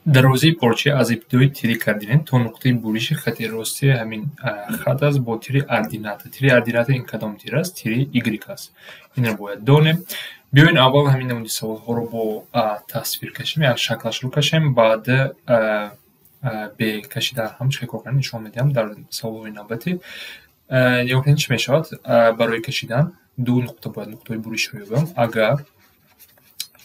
Дарозии порча аз ибтидои тири координат то нуқтаи буриши хати рости ҳамин хат аст бо тири ордината. Тири ордината ин кадом тир аст? Тири Y аст. Инро бояд донем. Биёед, аввал ҳамин намуди саволҳоро бо тасвир кашем, як шаклашро кашем, баъд бе кашидан ҳам чӣ кор кардем, нишон медиҳам дар саволҳои навбатӣ. Нигоҳ кунед, чӣ мешавад? Барои кашидан ду нуқта бояд, нуқтаҳои буришро ёбам. Агар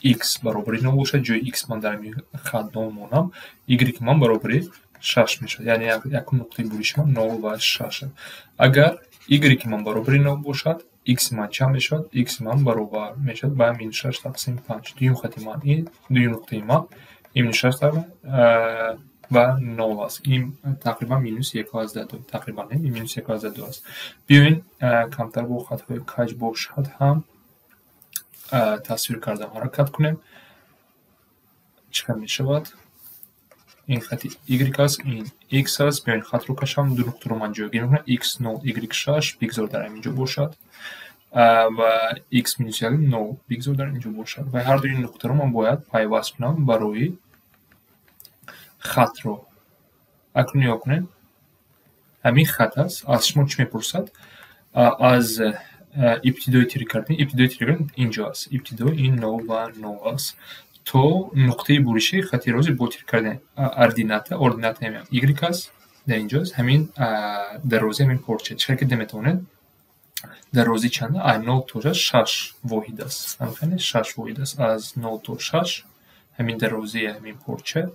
x баробари 0 бошад, ҷои x ман дар ҳамин хат 0 монам, y ман баробари 6 мешавад. Яъне якум нуқтаи буриши ман 0 ва 6. Агар y ман баробари 0 бошад, x ман чанд мешавад? X ман баробар мешавад ба минус 6 тақсим 5. Дуюм хати ман ин, дуюм нуқтаи ман ин минус 6 ва 0 аст. Ин тақрибан минус 1,2, тақрибан ин минус 1,2 аст. Биёед, камтар бо хатҳои каҷ бошад ҳам тасвир кардан ҳаракат кунем. Чӣ қадр мешавад? Ин хати y аст, ин x аст. Биёед, хатро кашам, ду нуқтаро ман ҷойгир мекунам: x 0, y 6, бигзор дар ҳамин ҷо бошад, ва x минус 1, 0, бигзор дар ин ҷо бошад. Ва ҳар дуи нуқтаро ман бояд пайваст кунам барои хатро. Акнун нигоҳ кунед, ҳамин хат аст. Аз шумо чӣ мепурсад? Аз ибтидои тири координат. Ибтидои тири координат инҷо аст, ибтидо ин 0 ва 0 аст, то нуқтаи буриши хати рости бо тири координат ордината. Ордината y аст, дар инҷо аст. Ҳамин дарозии ҳамин порча, чӣ қадр ки метавонед, дарозӣ чанд? Аз 0 то 6 воҳид аст. Ҳамхеле, 6 воҳид аст. Аз 0 то 6 ҳамин дарозии ҳамин порча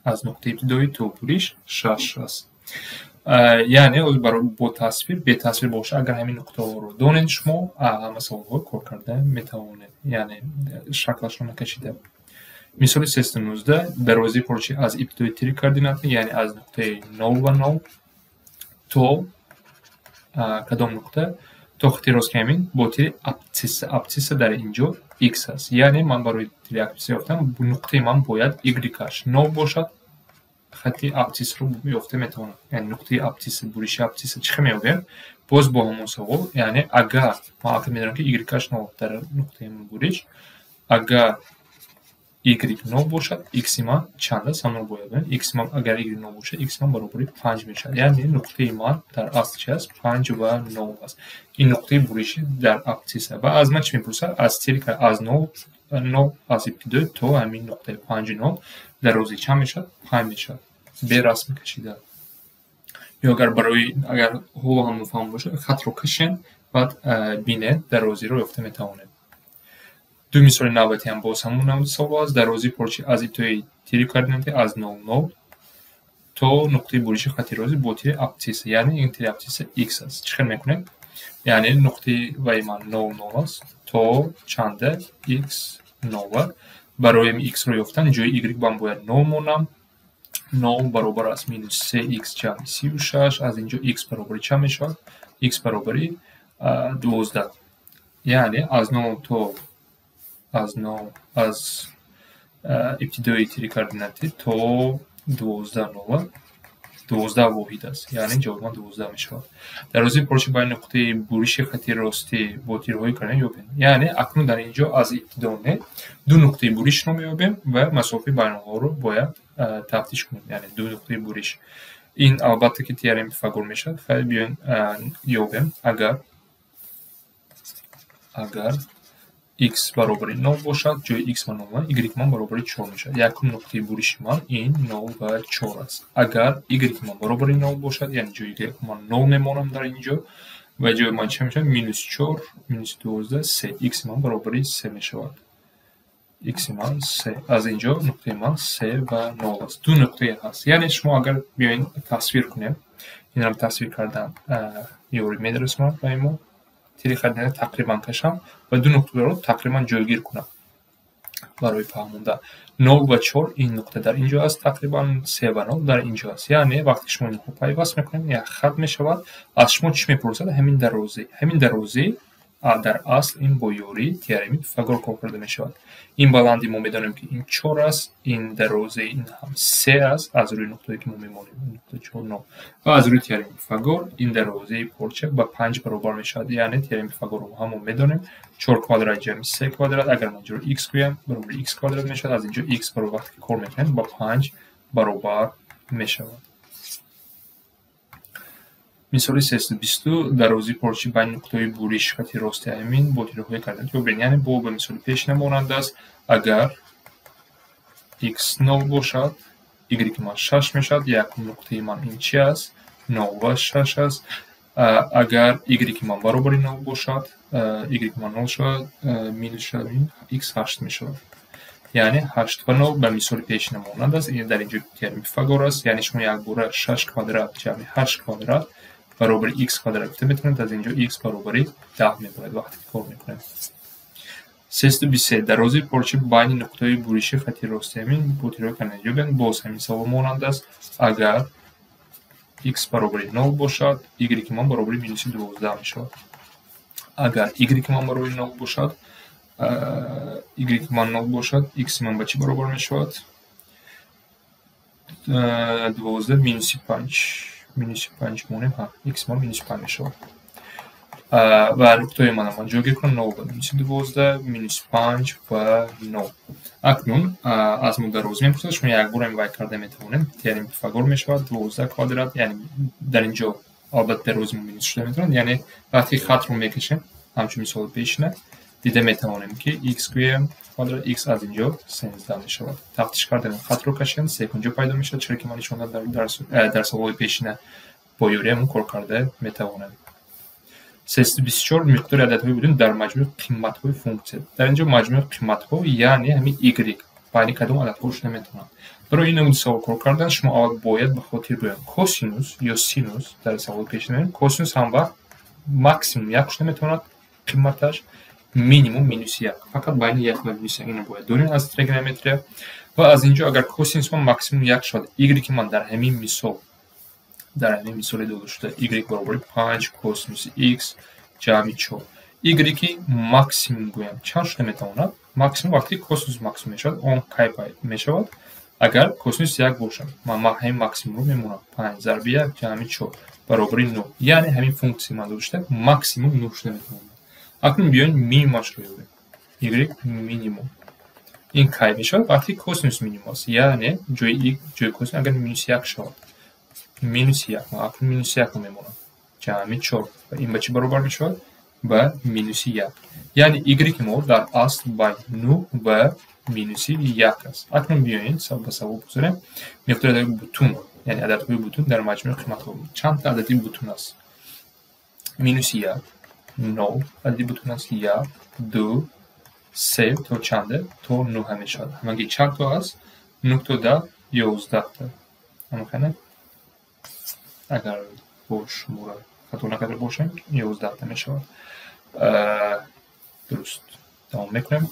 аз нуқтаи ибтидоӣ то буриш 6 аст. Яъне бо тасвир, бе тасвир боша, агар ҳамин нуқтаҳоро донед, шумо ҳама саволҳоро кор карда метавонед, яъне шаклашро накашида. Мисоли 319: дарозии порча аз ибтидои тири координата, яъне аз нуқтаи 0 ва 0 то кадом нуқта? То хати рост, ки ҳамин бо тири абсцисса. Абсцисса дар инҷо x аст. Яъне ман барои тири абсцисса ёфтам, нуқтаи ман бояд y-аш 0 бошад, хати абсциссаро ёфта метавонам. Яъне нуқтаи абсцисса, буриши абсцисса чӣ хел меёбем? Боз бо ҳамон савол. Яъне агар ман аллакай медонам, ки y-аш 0 дар нуқтаи буриш, агар y 0 бошад, x ман чанд аст, ҳамонро бояд бинем. X ман, агар y 0 бошад, x ман баробари 5 мешавад. Яъне нуқтаи ман дар асл чи аст? 5 ва 0 аст. Ин нуқтаи буриши дар абсцисса. Ва аз ман чӣ мепурсад? Аз тири аз 0 0, аз ибтидои то ҳамин нуқтаи 5 0 дарозӣ чанд мешавад? 5 мешавад, бе расм кашида. Ё агар барои, агар ҳоло ҳам нофаҳм бошад, хатро кашен, баъд бинед, дарозиро ёфта метавонед. Ду мисоли навбатӣ ҳам боз ҳамон намуди савол аст. Дарозии порча аз ибтидои тири координатӣ аз 0 0 то нуқтаи буриши хати рости бо тири абсцисса, яъне ин тири абсцисса x аст. Чӣ хел мекунем? Яъне нуқтаи ваи ман 0 0 аст то чанда? X 0. Барои x-ро ёфтан ҷои y ман бояд 0 монам. 0 баробар аст минус 3x ҷамъи 36. Аз инҷо x баробари чанд мешавад? X баробари 12. Яъне аз 0 то аз 0, аз ибтидои тири координатӣ то 12 0, 12 воҳид аст. Яъне ҷавоби ман 12 мешавад. Дарозии порча байни нуқтаи буриши хати ростӣ бо тирҳои координат ёбем. Яъне акнун дар инҷо аз ибтидо не, ду нуқтаи буришро меёбем ва масофаи байни онҳоро бояд тафтиш кунем. Яъне ду нуқтаи буриш, ин албатта ки теореми Пифагор мешавад. Хайр, биёем, ёбем. Агар x баробари 0 бошад, ҷои x ман 0, y ман баробари 4 мешавад. Якум нуқтаи буриши ман ин 0 ва 4 аст. Агар y ман баробари 0 бошад, яъне ҷои y ман 0 мемонам дар инҷо, ва ҷои ман чӣ мешавад? Минус 4, минус 12, 3. X ман баробари 3 мешавад. X ман 3. Аз инҷо нуқтаи ман 3 ва 0 аст. Ду нуқтае ҳаст. Яъне шумо агар биёед, тасвир кунем, инам тасвир кардан ёрӣ мерасонад ба мо. Тири координат тақрибан кашам ва ду нуқтаро тақрибан ҷойгир кунам барои фаҳмонда. 0 ва 4 ин нуқта дар инҷо аст, тақрибан 3 ва 0 дар инҷо аст. Яъне вақте шумо инҳо пайваст мекунед, як хат мешавад. Аз шумо чӣ мепурсад? Ҳамин дарозӣ, ҳамин дарозӣ. Дар асл ин бо ёрии теоремаи Пифагор кор карда мешавад. Ин баландӣ мо медонем, ки ин 4 аст, ин дарозаи ин ҳам 3 аст, аз рӯи нуқтае, ки мо мемонем, нуқта 4, 0. Ва аз рӯи теоремаи Пифагор ин дарозаи порча ба 5 баробар мешавад. Яъне теоремаи Пифагорро ҳам мо медонем: 4 квадрат ҷамъи 3 квадрат, агар ман инҷоро x гӯям, баробари x квадрат мешавад. Аз инҷо x баробар, вақте ки кор мекунем, ба 5 баробар мешавад. Мисоли 320: дарозии порчаи байни нуқтаҳои буриши хати рости ҳамин бо тираҳои координатӣ ёбед. Яъне бо ба мисоли пешина монанд аст. Агар x 0 бошад, y ман 6 мешавад. Якум нуқтаи ман ин чи аст? 0 ва 6 аст. Агар y ман баробари 0 бошад, y ман 0 шавад, минус шавад, x 8 мешавад. Яъне 8 ва 0 ба мисоли пешина монанд аст. Дар инҷо теореми Пифагор аст. Яъне шумо якбора 6 квадрат ҷамъи 8 квадрат баробари x квадрат гуфта метавонед. Аз инҷо x баробари 10 мебояд, вақте ки кор мекунем. 323: дарозии порча байни нуқтаҳои буриши хати рости ҳамин бо тираҳои координатӣ ёбед. Боз ҳамин савол монанд аст. Агар x баробари 0 бошад, y ман баробари минуси 12 мешавад. Агар y ман баробари 0 бошад, y ман 0 бошад, x ман ба чӣ баробар мешавад? 12 минуси 5, минуси 5 монем, ҳа, x ман минуси 5 мешавад. Ва нуқтаҳои мана ман ҷойгир кунам: 0 ва минуси 12, минуси 5 ва 0. Акнун аз мо дарозӣ мепурсад, шумо якбора вай карда метавонед. Теореми Пифагор мешавад 12 квадрат, яъне дар инҷо албатта дарози мо минус шуда метавонад. Яъне вақте хатро мекашем, ҳамчун мисоли пешина дида метавонем, ки x гӯем квадрат x аз инҷо 13 мешавад. Тафтиш кардем, хатро кашем, секунҷо пайдо мешавад, чаро ки ман нишон додам дар саволи пешина, бо ёрии ҳамон кор карда метавонем. 324: миқдори ададҳои бутун дар маҷмӯи қиматҳои функсия. Дар инҷо маҷмӯи қиматҳо, яъне ҳамин y байни кадом ададҳо шуда метавонад. Барои ин намуди савол кор кардан шумо аввал бояд ба хотир биёред: косинус ё синус, дар саволи пешина косинус ҳам вақт максимум як шуда метавонад қиматаш, минимум минуси як, фақат байни як ва минуси як. Инро бояд донем аз тригонометрия. Ва аз инҷо агар косинус ман максимум як шавад, y ман дар ҳамин мисол, дар ҳамин мисоли дода шуда, y баробари 5 косинуси x ҷамъи 4, y максимум гӯям чанд шуда метавонад? Максимум вақте ки косинус максимум мешавад, он кай мешавад? Агар косинус як бошад, ман ҳамин максимумро мемонам: 5 зарби як ҷамъи 4 баробари 9. Яъне ҳамин функсияи ман дода шуда максимум 9 шуда метавонад. Акнун биёем минимумашро ёбем. Y минимум ин кай мешавад? Вақте ки косинус минимум аст, яъне ҷои косинус агар минуси як шавад, минуси як, ман акнун минуси якро мемонам, ҷамъи 4, ва ин ба чӣ баробар мешавад? Ба минуси як. Яъне y мо дар асл байни 9 ва минуси як аст. Акнун биёем ба савол гузарем: миқдори адади бутун, яъне ададҳои бутун дар маҷмӯи қиматҳо. Чанд та адади бутун аст? Минуси як, нол адади бутун аст, як, ду, се, то чанде? То нӯҳа мешавад. Ҳамагӣ чанд то аст? Нӯҳ то 10, 11 та. Ҳамахайне, агар бо шумора хато накарда бошем, 11 та мешавад. Дуруст, давом мекунем.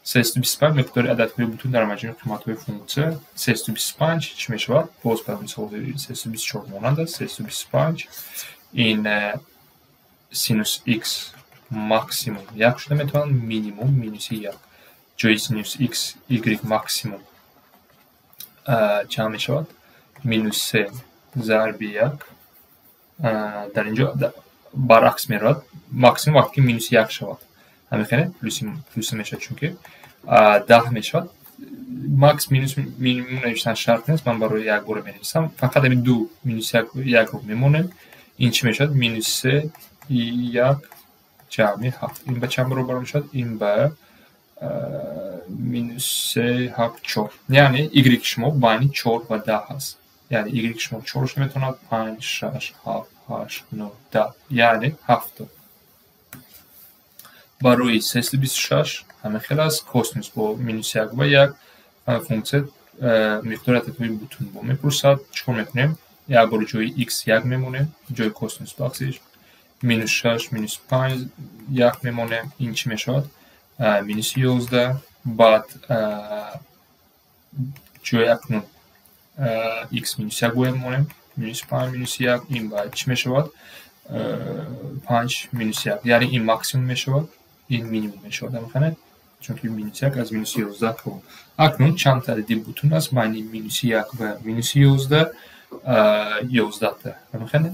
325: миқдори ададҳои бутун дар маҷмӯи қиматҳои функсия. 325 чӣ мешавад? Боз ба мисоли 324 монанд аст. 325 ин синус x максимум як шуда метавонад, минимум минуси як. Ҷои синус x y максимум чанд мешавад? Минус се зарби як. Дар инҷо баръакс меравад: максимум вақте ки минуси як шавад, ҳамин плюси мешавад, чунки 10 мешавад. Макс, минус, минимум навиштан шарт нест, ман барои як бора менависам. Фақат ҳамин ду минус якро мемонем. Ин чӣ мешавад? Минус се як ҷамъи ҳафт. Ин ба чанд баробар мешавад? Ин ба минус се, ҳафт, чор. Яъне y шумо байни чор ва 10 аст. Яъне y шумо чор шуда метавонад, панҷ, шаш, ҳафт, ҳашт, нӯҳ, 10, яъне ҳафто. Барои 326 ҳамин хел аст: косинус бо минус як ва як функсия, миқдори ададҳои бутун бо мепурсад. Чӣ кор мекунем? Як бор ҷои x як мемонем, ҷои косинус бахшиш, минус шаш, минус панҷ, як мемонем. Ин чӣ мешавад? Минуси 11. Баъд ҷои акнун x минус як бояд монем, минус панҷ, минус як. Ин ба чӣ мешавад? 5 минус 1. Яъне ин максимум мешавад, ин минимум мешавад. Амхана? Чунки минус 1 аз минус 11 калон. Акнун чанд адади бутун аст байни минус 1 ва минус 11? 11та. Амхана?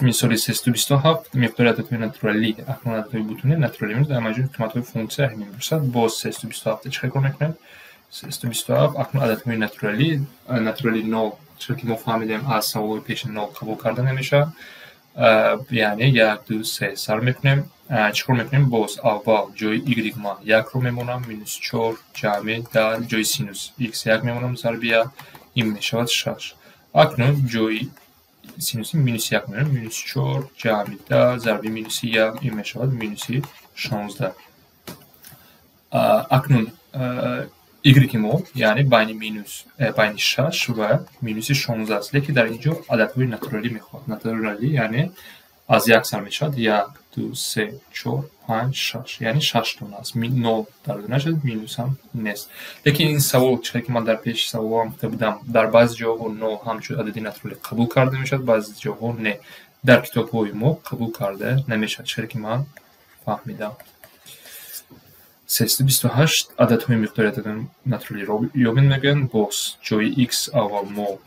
Мисоли 327 миқдори ададҳои натуралӣ, акнун ададҳои бутуни натуралӣ мебошад, дар маҷмӯи қиматҳои функсия ҳамин мебошад. Боз 327 чӣ кор мекунем? 327 акнун ададҳои натуралӣ, натуралӣ 0, чунки мо фаҳмидем аз саволҳои пешин 0 қабул карда намешавад. Яъне 1, 2, 3 сар мекунем. Чӣ кор мекунем? Боз аввал ҷои y ман 1-ро мемонам, минус 4 ҷамъи 10 ҷои синус x 1 мемонам, зарби 1, ин мешавад 6. Акнун ҷои синуси минус 1 мемонам, минус 4 ҷамъи 10 зарби минуси 1, ин мешавад минуси 16. Акнун y мо, яъне байни минус, байни 6 ва минуси 16 аст. Лекин дар ин ҷо ададҳои натуралӣ мехоҳад. Натуралӣ яъне аз 1 сар мешавад. 1, 2, 3, 4, 5, 6. Яъне 6 дона аст. 0 дар нашад, минус ҳам нест. Лекин ин савол, чӣ ки ман дар пеши саволам гуфта будам, дар баъзе ҷоҳо 0 ҳамчун адади натуралӣ қабул карда мешавад, баъзе ҷоҳо не. Дар китобҳои мо қабул карда намешавад, чӣ ки ман фаҳмидам. 328 ададҳои миқдори ададҳои натуралиро ёбед мегӯянд. Боз ҷои x аввал мо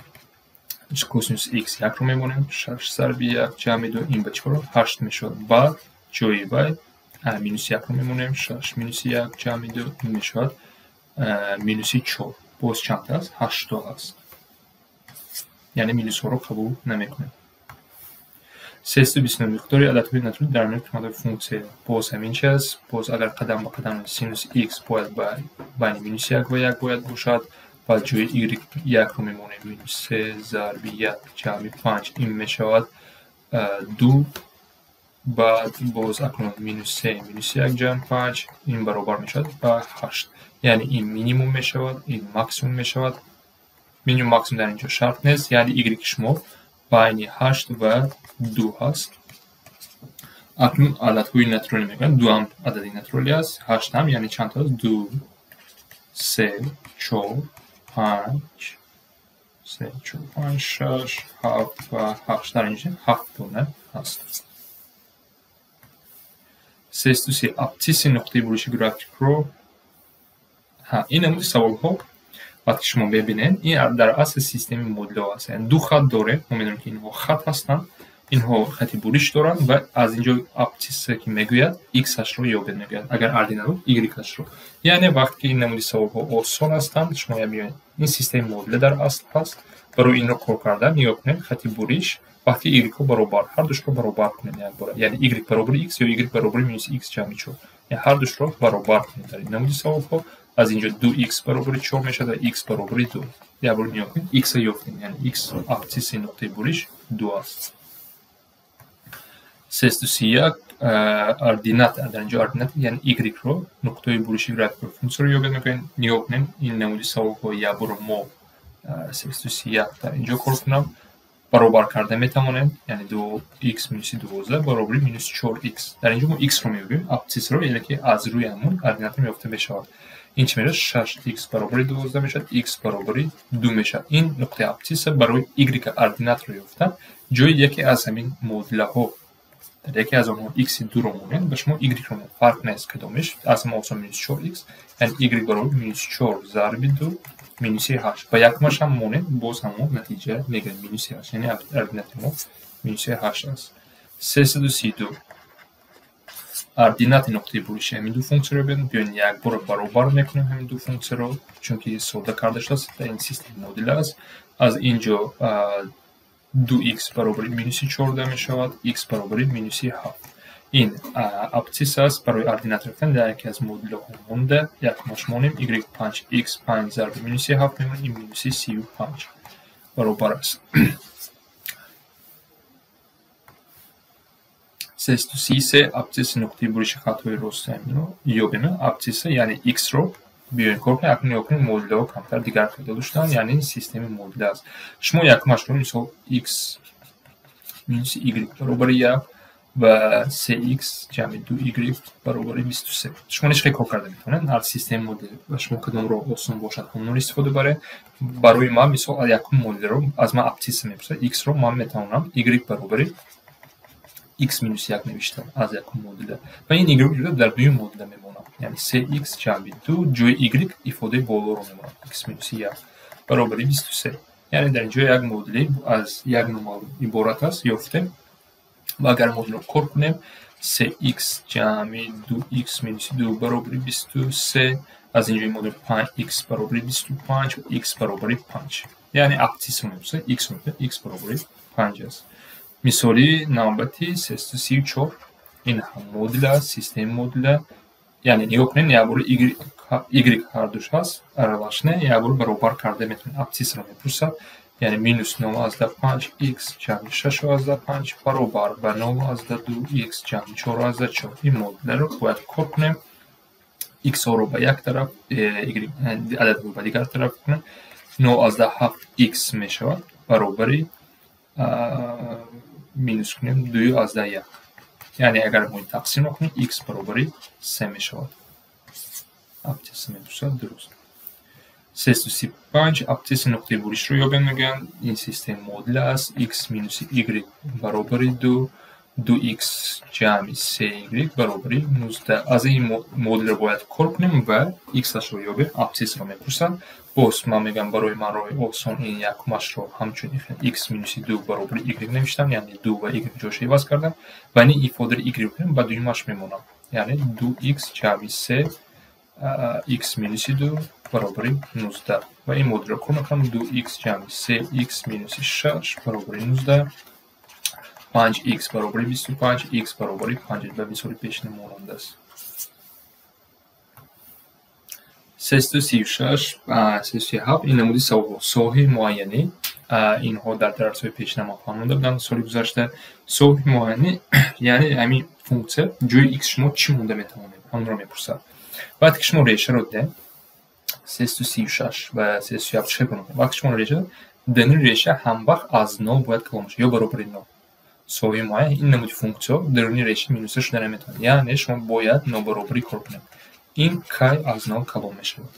косинус x 1-ро мемонем, 6 зарби 1 ҷамъи 2, ин ба чӣ баробар? 8 мешавад. Баъд ҷои y минус 1-ро мемонем, 6 минус 1 ҷамъи 2, ин мешавад минуси 4. Боз чанд аст? 8 аст. Яъне минусҳоро қабул намекунем. 329 миқдори ададҳои натуралӣ дар миёни қиматҳои функсия. Боз ҳамин чи аст? Боз агар қадам ба қадам синус x бояд байни минус 1 ва 1 бояд бошад, баъд ҷои y 1-ро мемонем, минус 3 зарби 1 ҷамъи 5, ин мешавад 2. Баъд боз акнун минус 3 минус 1 ҷамъ 5, ин баробар мешавад ба 8. Яъне ин минимум мешавад, ин максимум мешавад. Минимум максимум дар ин ҷо шарт нест, яъне y шумо байни 8 ва 2 ҳаст. Акнун ададҳои натуралӣ мегӯянд. 2 ҳам адади натуралӣ аст, 8 ҳам, яъне чанд то аст? 2, 3, 4, 5, 3, 4, 5, 6, 7 ва 8. Дар ин ҷо 7 дона ҳаст. 303 абсциси нуқтаи буриши графикро. Ин намуди саволҳо вақте шумо мебинед, ин дар асл системаи модулҳо аст. Яъне ду хат дорем, мо медонем ки инҳо хат ҳастанд, инҳо хати буриш доранд ва аз инҷо абсцисе ки мегӯяд x-ашро ёбед мегӯяд, агар ординат буд y-ашро. Яъне вақте ки ин намуди саволҳо осон ҳастанд, шумо мебинед ин системаи модула дар асл ҳаст. Барои инро кор кардан нигоҳ кунед, хати буриш вақте y-ҳо баробар, ҳар душро баробар кунед якбора. Яъне y баробари x ё y баробари минус x ҷамъи 4. Яъне ҳар душро баробар кунед дар ин намуди саволҳо. Аз инҷо 2x баробари 4 мешавад ва x баробари 2. Як бор нигоҳ кунед, x-ро ёфтем, яъне x абсциси нуқтаи буриш 2 аст. 331 ординат, дар инҷо ординат яъне y-ро нуқтаи буриши графикро функсияро ёбед мекунем. Нигоҳ кунем, ин намуди саволҳо як бор мо 331 дар инҷо кор кунам, баробар карда метавонем, яъне 2x минуси 12 баробари минус 4x. Дар инҷо мо x-ро меёбем, абсцисро, яъне ки аз рӯи ҳамон ордината меёфта мешавад. Ин чӣ мешавад? 6x баробари 12 мешавад, x баробари 2 мешавад. Ин нуқтаи абсциса барои y ординатро ёфтан ҷои яке аз ҳамин модулаҳо, дар яке аз онҳо x-и 2-ро монем, ба шумо y-ро монем. Фарқ нест кадомиш, аз ҳама осон минус 4x, яъне y баробари минус 4 зарби 2 минуси 8. Ба якумаш ҳам монем, боз ҳамон натиҷа мегирем, минуси 8, яъне ординати мо минуси 8 аст. 332 ординати нуқтаи буриши ҳамин ду функсияро биёед, биёед якбора баробар мекунем ҳамин ду функсияро, чунки сода карда шудааст, дар ин системаи модула аст. Аз ин ҷо 2x баробари минуси 14 мешавад, x баробари минуси 7. Ин абсцис аст барои ординат ёфтан дар яке аз модулҳо монда, якумаш монем, y 5 x 5 зарби минуси 7 мемонад, ин минуси 35 баробар аст. 333 абсциси нуқтаи буриши хатҳои рост ҳаминро ёбем. Абсциса яъне x-ро биёем кор кунем. Акнун нигоҳ кунем, модулҳо камтар дигар хел доштанд, яъне системаи модула аст. Шумо якумашро мисол x минуси y баробари 1, ва 3x ҷамъи 2y баробари 23. Шумо низ хеле кор карда метавонед. Ҳар системаи модел ба шумо кадом роҳ осон бошад, ҳамонро истифода баред. Барои ман мисол якум моделро аз ман абсцисса мепурсад, x-ро ман метавонам y баробари x минус 1 навиштам аз якум модела. Ва ин y дар дуюм модела мемонам. Яъне 3x ҷамъи 2 ҷои y ифодаи болоро мемонам. X минус 1 баробари 23. Яъне дар инҷо як модели аз як номаълум иборат аст, ёфтем. Ва агар моделро кор кунем, 3x ҷамъи 2x минус 2 баробари 23, аз инҷои модел 5x баробари 25 ва x баробари 5. Яъне абсцисса мепурсад, x мепурсад, x баробари 5 аст. Мисоли навбати 334 ин ҳам модел аст, системаи модела. Яъне нигоҳ кунед, як бор y ҳардуш ҳаст, аралаш не, як бор баробар карда метавонед. Абсциссаро мепурсад. Яъне минус 0,5 x ҷамъи 6,5 баробар ба 0,2 x ҷамъи 4,4. Ин моделро бояд кор кунем. X-ро ба як тараф, y ададро ба дигар тараф кунем. 0,7 x мешавад баробари минус кунем 2,1. Яъне агар мо тақсимро кунем, x баробари 3 мешавад. Абсцисса мепурсад, дуруст. 335 абсцисса нуқтаи буришро ёбем мегӯянд. Ин система модел аст. X минуси y баробари 2, 2x ҷамъи 3y баробари 19. Аз ин моделро бояд кор кунем ва x-ашро ёбем. Абсциссаро мепурсанд. Боз ман мегӯям барои ман роҳи осон ин якумашро ҳамчун x минуси 2 баробари y навиштам, яъне 2 ва y ҷоша иваз кардам ва ин ифодаро y кунем, ба дуюмаш мемонам. Яъне 2x ҷамъи 3 x минуси 2 баробари 19. Ва ин моделро кор мекунам. 2x ҷамъи 3x минуси 6 баробари 19, 5x баробари 25, x баробари 5 ба мисоли пешина монанд аст. 336, 337 ин намуди саволҳо. Соҳаи муайянӣ, инҳо дар дарсҳои пешина ман фаҳмонда будам соли гузашта. Соҳаи муайянӣ яъне ҳамин функсия ҷои x шумо чӣ монда метавонед, ҳамонро мепурсад. Вақте ки шумо решаро дидем, 336 ва 337 чӣ кунем? Вақте шумо реша дидем, реша ҳамвақт аз 0 бояд калон бошад ё баробари 0. Соҳаи муайян ин намуди функсияҳо даруни реша минуса шуда наметавонад. Яъне шумо бояд нобаробарӣ кор кунед. Ин кай аз 0 калон мешавад.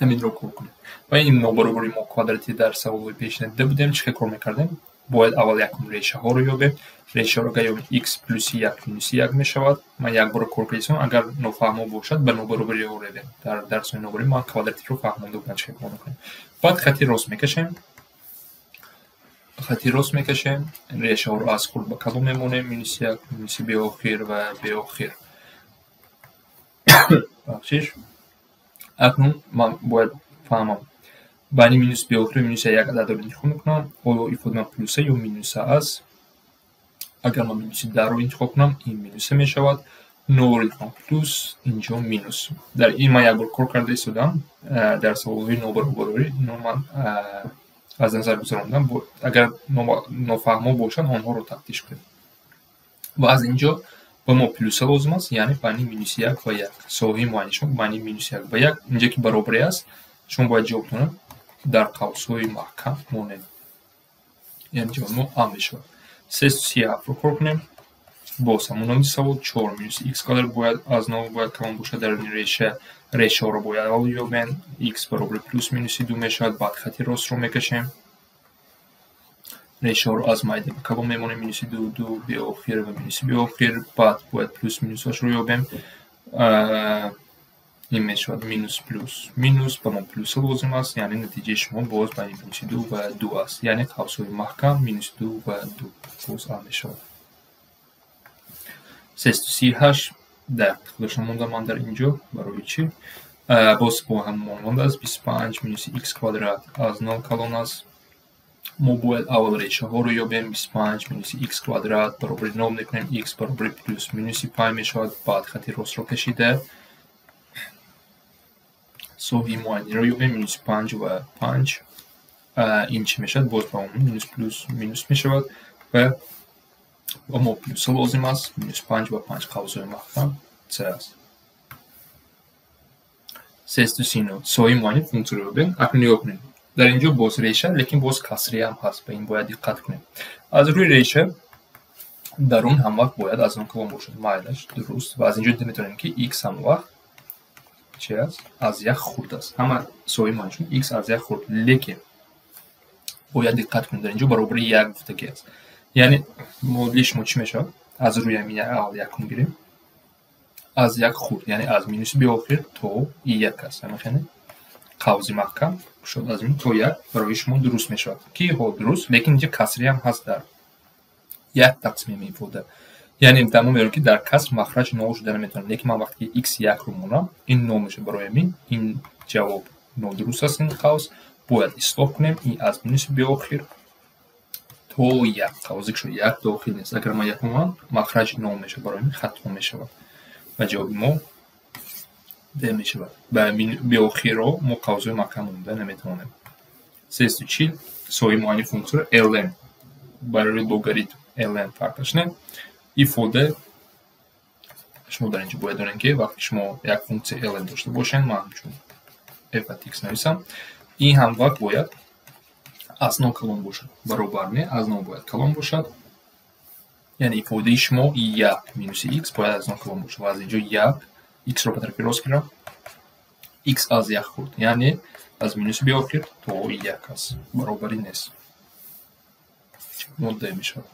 Ҳаминро кор кунед. Ва ин нобаробарии мо квадрати дар саволҳои пешина дида будем, чӣ хел кор мекардем? Бояд аввал якум решаҳоро ёбем. Решаҳоро агар ёбем, x плюси 1 минуси 1 мешавад. Ман як бор кор кардам, агар нофаҳмо бошад, ба нобаробариҳо ревем. Дар дарсҳои нобаробарӣ ман квадратиро фаҳмонда будам, чӣ хел кор мекунем. Баъд хати рост мекашем. Хати рост мекашем. Решаҳоро аз хурд ба калон мемонем. Минуси 1, минуси беохир ва беохир. Бахшиш. Акнун ман бояд фаҳмам. Байни минус беохир ва минуси 1 ададро интихоб мекунам. Ҳоло ифода ман плюса ё минуса аст. Агар ман минуси 10-ро интихоб кунам, ин минуса мешавад. 0-ро интихоб кунам, плюс, инҷо минус. Дар ин ман як бор кор карда истодам. Дар саволҳои нобаробарӣ инро ман аз назар гузарондам. Агар нофаҳмо бошанд, онҳоро тафтиш кунед. Ва аз инҷо ба мо плюса лозим аст, яъне байни минуси 1 ва 1. Соҳаи муайяни шумо байни минуси 1 ва 1. Инҷо ки баробарӣ аст, шумо бояд ҷавобтонро дар қавсҳои маҳкам монед. Яъне ҷавоби мо А мешавад. 337-ро кор кунем. Боз ҳамон намуди савол 4 минус x квадрат бояд аз 0 бояд калон бошад. Дар реша решаҳоро бояд аввал ёбем. X баробари плюс минуси 2 мешавад. Баъд хати ростро мекашем. Решаҳоро аз майда ба калон мемонем. Минуси 2, 2 беохир ва минуси беохир. Баъд бояд плюс минусашро ёбем. Ин мешавад минус плюс минус, ба мо плюса лозим аст. Яъне натиҷаи шумо боз байни минуси 2 ва 2 аст. Яъне қавсҳои маҳкам минуси 2 ва 2 боз А мешавад. 338 дар худашон монда ман дар инҷо барои чӣ? Боз бо ҳамон монда аст. 25 минуси x квадрат аз 0 калон аст. Мо бояд аввал решаҳоро ёбем. 25 минуси x квадрат баробари 0 мекунем. X баробари плюс минуси 5 мешавад. Баъд хати ростро кашида соҳаи муайяниро ёбем. Минуси 5 ва 5. Ин чӣ мешавад? Боз ба он минус плюс минус мешавад ва ба мо плюса лозим аст. Минус 5 ва 5 қавсҳои маҳкам С аст. 339 соҳаи муайяни функсияро ёбем. Акнун нигоҳ кунем. Дар инҷо боз реша, лекин боз касрия ҳам ҳаст. Ба ин бояд диққат кунем. Аз рӯи реша Дарун ҳамвақт бояд аз нол калон бошад. Майлаш, дуруст. Ва аз инҷо дида метавонем, ки x ҳамвақт чи аст? Аз як хурд аст. Ҳама соҳиби муайян шуд, x аз як хурд. Лекин бояд диққат кунед, дар инҷо баробари як гуфтагӣ аст. Яъне муодили шумо чӣ мешавад? Аз рӯи ҳамин аввал якум гирем. Аз як хурд, яъне аз минуси беохир то як аст. Ҳамин қавзи маҳкам шуд, аз мин то як барои шумо дуруст мешавад. Ки ҳо, дуруст, лекин инҷа касриам ҳаст дар як тақсими ифода. Яъне дар мо меёрем, ки дар каср махраҷ нол шуда наметавонад. Лекин ман вақте ки x якро монам, ин нол мешавад. Барои ҳамин ин ҷавоб нодуруст аст, ин қавс бояд ислоҳ кунем. Ин аз минуси беохир то як қавзе ки шуд, як дохил нест. Агар ман як монам, махраҷ нол мешавад, барои ҳамин хато мешавад ва ҷавоби мо д мешавад. Ба беохирро мо қавзҳои маҳкам монда наметавонем. 340. Соҳиби муайяни функсияро ln, барои логаритм ln фарқаш не ифода. Шумо дар инҷо бояд донед, ки вақте шумо як функсия ln дошта бошед, ман ҳамчун f от x нависам, ин ҳам вақт бояд аз нол калон бошад. Баробар не, аз нол бояд калон бошад. Яъне ифодаи шумо як минуси x бояд аз нол калон бошад. Ва аз инҷо як x-ро ба тарафи рост гирам, x аз як хурд, яъне аз минуси беохир то як аст, баробарӣ нест, мо д мешавад.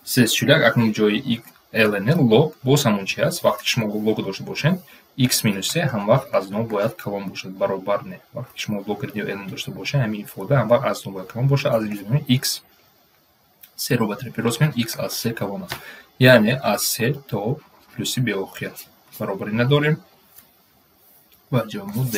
341. Акнун ҷои ln лог боз ҳамон чи аст. Вақте ки шумо лог дошта бошед, x минус се ҳамвақт аз нол бояд калон бошад. Баробар не, вақте ки шумо логаритм ё ln дошта бошед, ҳамин ифода ҳамвақт аз нол бояд калон бошад. Аз инҷо x серо ба тарафи рост меоем, x аз се калон аст, яъне аз се то плюси беохир. Баробарӣ надорем ва ҷавоби мо д.